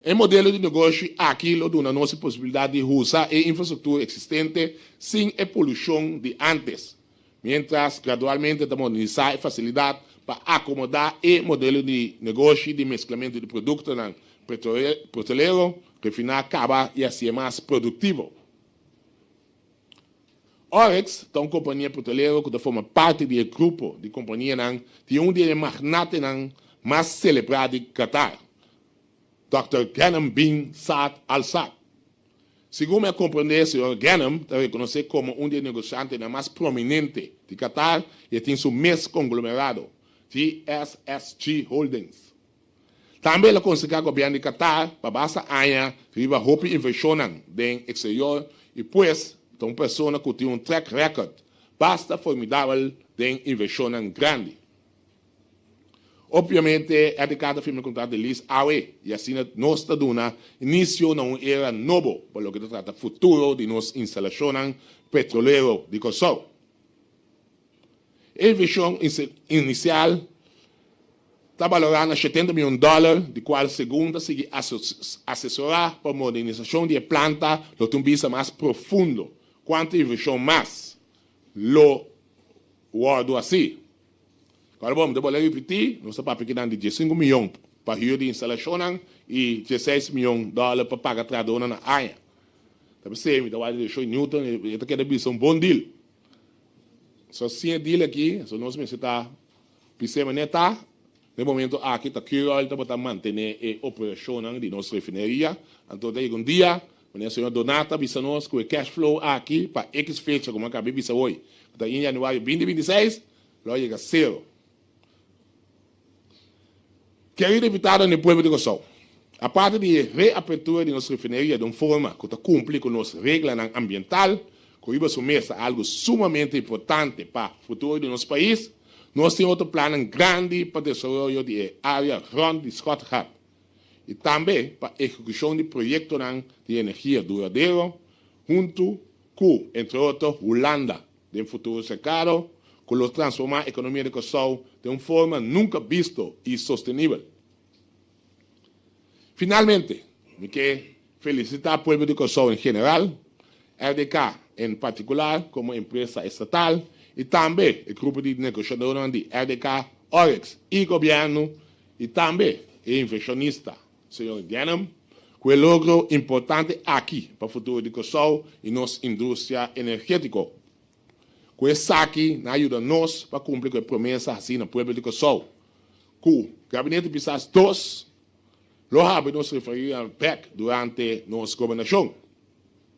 E modelo di negoshi aki lo duna nos e posibilidat di usa e infrastruktura eksistente sin e polushon di antes, mientras gradualmente ta modernisá e fasilidat pa akomodá e modelo di negoshi di mesklamentu di produktonan petrolero refiná kaba i hasié mas produktivo. Oryx ta un kompania petrolero ku ta forma parti di e grupo di kompanianan di un di e magnatenan mas selebrá di Qatar, Dòkter Ghanem bin Saad Al Saad. Segun mi a komprendé, señor Ghanem ta rekonosé komo un di e negoshantenan mas prominente di Qatar i e tin su mes konglomerado, GSSG Holdings. Tambe el a konsehá gobièrnu di Qatar pa basta aña riba hopi invershonnan den eksterior i pues ta un persona ku tin un track record basta formidabel den invershonnan grandi. Obviamente, RDK ta firma e kontrato di lease awe i asina nos ta duna inisio na un era nobo pa loke ta trata futuro di nos instalashonnan petrolero di Kòrsou. E invershon inisial ta balorá na 70 mion dòler, di kual segun ta sigui asesorá pa modernisashon di e planta lo tin un bista mas profundo kuantu invershon mas lo wòrdu hasí. Kòrda bo, mi ta bolbe ripití, nos ta papia kinan di 15 mion pa hür di instalashonnan i 16 mion dòler pa paga trahadónan na aña. Ta p'esei mi ta wak direkshon Newton, e ta keda bisa un bon deal. So sin e deal aki, so nos mester ta bis'é manera ta, na e momento aki ta Curoil tabata mantené e operashonnan di nos refineria, anto ta yega un dia, manera señor Donata a bisa nos ku e cash flow aki pa X fecha, komo a kaba di bisa hoy, ku ta in januari 2026, Lo a yega sero. Kerido diputadonan di pueblo di Kòrsou, aparte di e reapertura di nos refineria den un forma ku ta kumpli ku nos reglanan ambiental, ku riba su mes ta algu sumamente importante pa futuro di nos pais, nos tin otro plannan grandi pa desaroyo di e área rònt di Schottegat i tambe pa ehekushon di proyektonan di energia duradero huntu ku, entre otro, Hulanda. Den futuro serkano, ku lo transformá ekonomia di Kòrsou den un forma nunka bisto i sostenibel. Finalmente, mi ke felisitá pueblo di Kòrsou en general, RDK en partikular komo empresa estatal i tambe e grupo di negoshadónan di RDK, Oryx i gobièrnu i tambe e invershonista señor Ghanem ku e logro importante aki pa futuro di Kòrsou i nos industria energétiko. Ku esaki nan a yuda nos pa kumpli ku e promesa hasí na pueblo di Kòrsou ku Gabinete Pisas dos lo habri nos refineria bèk durante nos gobernashon.